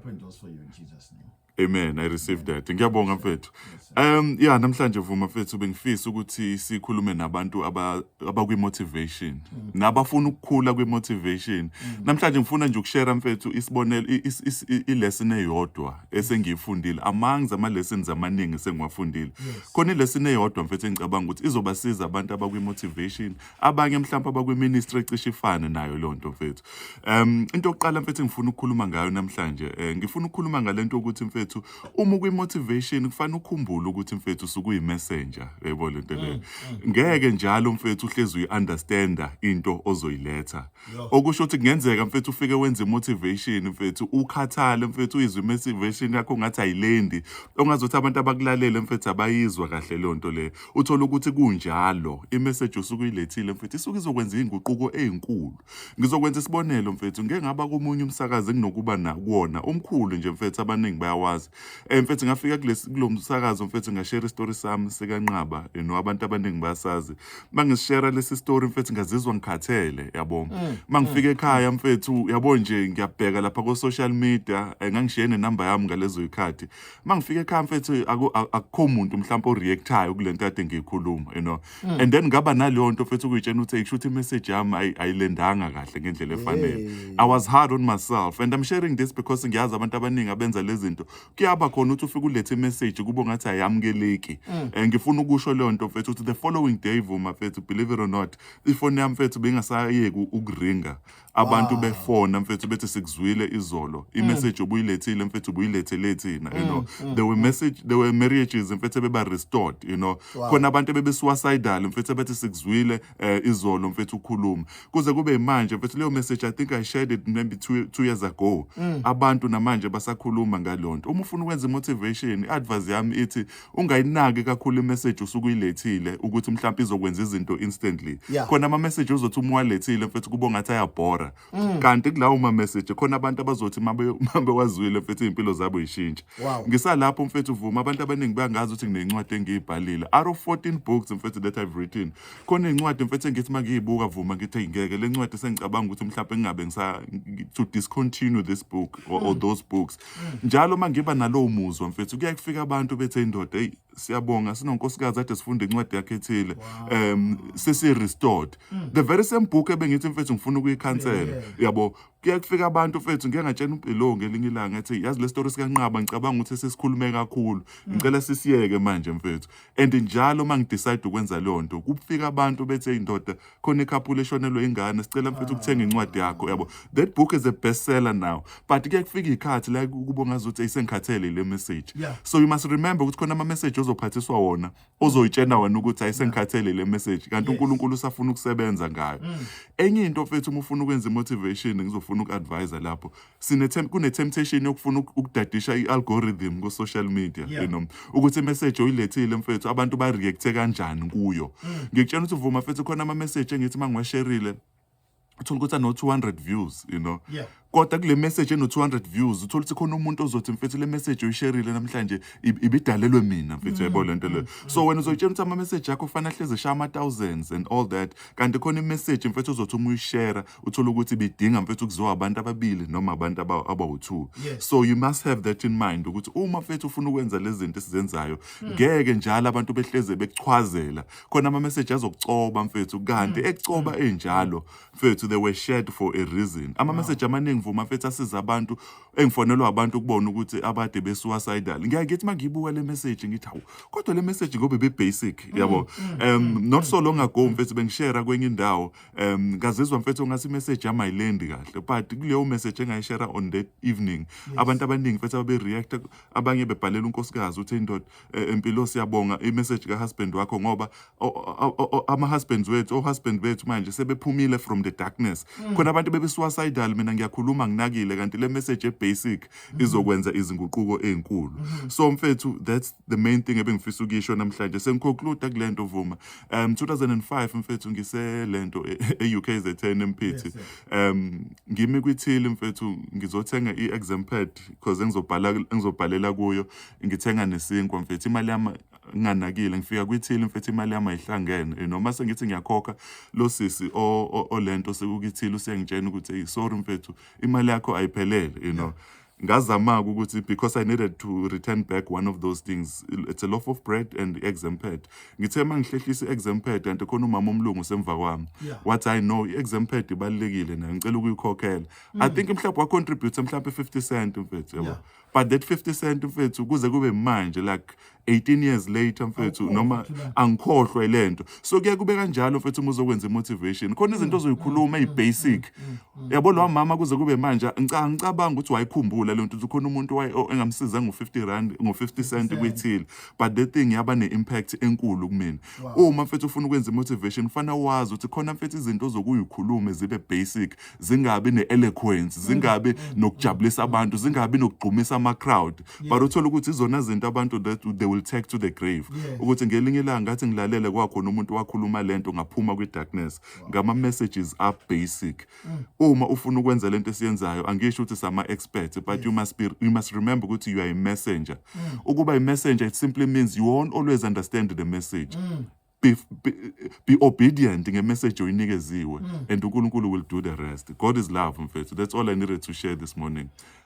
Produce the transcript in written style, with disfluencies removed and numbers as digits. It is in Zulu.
open doors for you in Jesus' name. Amen. I received that. Ngiyabonga, mfethu. Yeah, namhlanje, Vuma mfethu, bengifisa ukuthi sikhulume nabantu abakwi motivation nabafuna ukukhula kwi motivation. Namhlanje ngifuna nje ukushare, mfethu, isibonelo, i-lesson eyodwa esengiyifundile amongst ama lessons amaningi esengiwafundile. Khona i-lesson eyodwa, mfethu, engicabanga ukuthi izobasiza abantu abakwi motivation, abanye mhlawumbe abakwi ministry ecishe ifane nayo leyo nto, mfethu. Into yokuqala, mfethu, engifuna ukukhuluma ngayo namhlanje, ngifuna ukukhuluma ngalento ukuthi, mfethu, uma ukwi motivation kufanele ukhumbule ukuthi, mfethu, usuke uyi-messenger, yebo, lento leyo. Ngeke njalo, mfethu, uhlezi uyi-understanda into ozoyiletha. Okusho ukuthi kungenzeka, mfethu, ufike wenze motivation, mfethu, ukhathale, mfethu, uyizwe motivation yakho ngathi ayilendi, ongazothi abantu abakulalele, mfethu, abayizwa kahle leyo nto leyo. Uthola ukuthi kunjalo, imessage usuke uyilethile, mfethu, isuke izokwenza iy'nguquko ey'nkulu. Ngizokwenza isibonelo, mfethu. Ngeke ngaba komunye umsakazo enginokuba nakuwona omkhulu nje, mfethu, abaningi bayawazi. Mfethu, ngafika kulo msakazo, mfethu, ngashare isitori sami sikaNqaba, abantu abaningi bayasazi. Mangisishare lesi story, mfethu, ngazizwa ngikhathele, yabo. Mangifika ekhaya, mfethu, yabo nje, ngiyabheka lapha ko social media, ngangishiye nenamba yami ngalezo zikhathi. Mangifika ekhaya, mfethu, akukho muntu mhlawumbe oreactayo kulento kade ngiyikhuluma. And then ngaba naleyo nto, mfethu, ukuyitshela ukuthi kusho ukuthi imessage yami ayilendanga kahle ngendlela efanele. I was hard on myself, and I'm sharing this because ngiyazi abantu abaningi abenza lezi zinto, kuyaba khona ukuthi ufike ulethe imessage kube ngathi ayamukeleki. Ngifuna ukusho leyo nto, mfethu, ukuthi the following day, Vuma mfethu, believe it or not, ifoni yami, mfethu, bengasayeki ukuringa, abantu befona, mfethu, bethi sikuzwile izolo, imessage obuyilethile, mfethu, ubuyilethele thina. There were marriages, mfethu, ebeba restored. Khona abantu ebebe suicidal, mfethu, bethi sikuzwile izolo, mfethu, ukhuluma. Kuze kube manje, mfethu, leyo message, I think I shared it maybe 2 years ago, abantu namanje basakhuluma ngalonto. Uma ufuna ukwenza motivation, i-advice yami ithi ungayinaki kakhulu imessage usuke uyilethile ukuthi mhlawumbe izokwenza izinto instantly. Khona ama message ozothi uma uwalethile, mfethu, kube ngathi ayabhora, kanti kulawo ma message khona abantu abazothi mabe wazwile, mfethu, izimpilo zabo yishintshe. Ngisalapho, mfethu, Vuma, abantu abaningi bayangazi ukuthi nginencwadi engiyibhalile. Out of 14 books, mfethu, that I've written, khona incwadi, mfethu, engithi mangiyibuka, Vuma, ngithi, "Hey, ngeke, le ncwadi sengicabanga ukuthi mhlawumbe ngingabe ngisa to discontinue this book or those books." Njalo mangiba nalowo muzwa, mfethu, kuyaye kufika abantu bethe, "Indoda, hey, siyabonga, sinonkosikazi ade sifunda incwadi yakhe ethile, sesi restored." The very same book ebengithi, mfethu, ngifuna ukuyikhansela, yabo. Kuya kufika abantu, mfethu, ngike ngatshena uMpilo ngelinye ilanga, ethi, "Yazi, le story sikaNqaba ngicabanga ukuthi sesikhulume kakhulu, ngicela sisiyeke manje, mfethu." And njalo uma ngidecide ukwenza leyo nto, kufika abantu bethe, "Indoda, khona icouple eshonelwe ingane, sicela, mfethu, ukuthenga incwadi yakho," yabo. That book is a bestseller now, but kuye kufika ikhathi la kubo ngazuthi ayisengikhathele le message. So you must remember ukuthi khona ama message ozophathiswa wona, ozoyitshena wena ukuthi ayisengikhathele le message, kanti uNkulunkulu usafuna ukusebenza ngayo. Enye into, mfethu, uma ufuna ukwenza motivation, ngizofuna uku-advise lapho, sine kune temptation yokufuna ukudadisha i-algorithm ku social media, ukuthi imessage oyilethile, mfethu, abantu ba reacte kanjani kuyo. Ngikutshela ukuthi, Vuma mfethu, khona ama message engithi mangiwasharile uthola ukuthi ano 200 views. Kodwa kule message eno 200 views uthola ukuthi khona umuntu ozothi, "Mfethu, le message oyisharile namhlanje ibidalelwe mina, mfethu," yabo lento leyo. So wena uzoyitshela ukuthi ama message akho kufanele ahleze eshaya ama thousands and all that, kanti khona imessage, mfethu, ozothi uma uyishare uthola ukuthi ibidinga, mfethu, ukuziwa abantu ababili noma abantu abawu2. So you must have that in mind ukuthi uma, mfethu, ufuna ukwenza lezi zinto esizenzayo, ngeke njalo abantu behleze bekuchwazela. Khona ama message azokucoba, mfethu, kanti ekucoba enjalo, mfethu, they were shared for a reason. Ama message amaningi, Vuma mfethu, asiza abantu engifonelwa abantu ukubona ukuthi abade be-suicidal. Ngiyaye ngithi mangiyibuka le message ngithi, "Hawu, kodwa le message ngoba ibe basic," yabo. Not so long ago, mfethu, bengishare kwenye indawo, ngazizwa, mfethu, ngathi imessage yami ayilendi kahle, but kuleyo message engayishare on that evening, abantu abaningi, mfethu, ababe react, abanye bebhalela unkosikazi uthi, "Indoda, empilo, siyabonga imessage ka husband wakho, ngoba ama husbands wethu, o husband bethu manje sebephumile from the darkness. Khona abantu bebe suicidal, mina ngiyakhuluma nginakile, kanti le message ebasic izokwenza izinguquko ezinkulu." So mfethu, that's the main thing ebengifisa ukuyisho namhlanje. Sengiconclude kulento, Vuma. 2005, mfethu, ngiselento e-UKZN eMphithi, ngimi kwithili, mfethu, ngizothenga i-exam pad because engizobhala, engizobhalela kuyo, ngithenga nesinkwa, mfethu, imali yami nginganakile. Ngifika kwithili, mfethu, imali yami ayihlangene. Noma sengithi ngiyakhokha, lo sisi olento sekukithili usiyangitshena ukuthi, "Hey, sorry mfethu, imali yakho ayiphelele." Ngazama ukuthi, because I needed to return back one of those things, it's a loaf of bread and exam pad. Ngithe mangihlehlisa i-exam pad, kanti khona umama omlungu semva kwami. Wathi, "I know i-exam pad ibalulekile nayo, ngicela ukuyikhokhela." I think mhlawumbe wa-contribute mhlawumbe 50 cent, mfethu, yabo. But that 50 cent, mfethu, kuze kube manje, like 18 years later, mfethu, Awukhohlwa noma thula. angikhohlwa lento. So kuye kube kanjalo, mfethu, uma uzokwenza i-motivation, khona izinto ozoyikhuluma eyi-basic, yabo. Lo mama kuze kube manje ngicabanga ukuthi wayikhumbula le nto, ukuthi khona umuntu engamsiza ngo-R50, ngo-50 cent kwithile, but the thing yaba ne-impact enkulu kumina. Uma, mfethu, ufuna ukwenza i-motivation, kufanele wazi ukuthi khona, mfethu, izinto ozokuyikhuluma zibe basic, zingabi ne-eloquence, zingabi nokujabulisa abantu, zingabi nokugqumisa ama-crowd, but uthole ukuthi izona zinto abantu that they will take to the grave, ukuthi ngelinye ilanga ngathi ngilalele, kwakhona umuntu wakhuluma lento, ngaphuma kwi-darkness ngama-messages a-basic. Uma ufuna ukwenza lento esiyenzayo, angisho ukuthi sama-expert, but you must remember ukuthi you are a messenger. Ukuba i-messenger, it simply means you won't always understand the message. Be obedient nge-message oyinikeziwe and uNkulunkulu will do the rest. God is love, mfethu. That's all I needed to share this morning.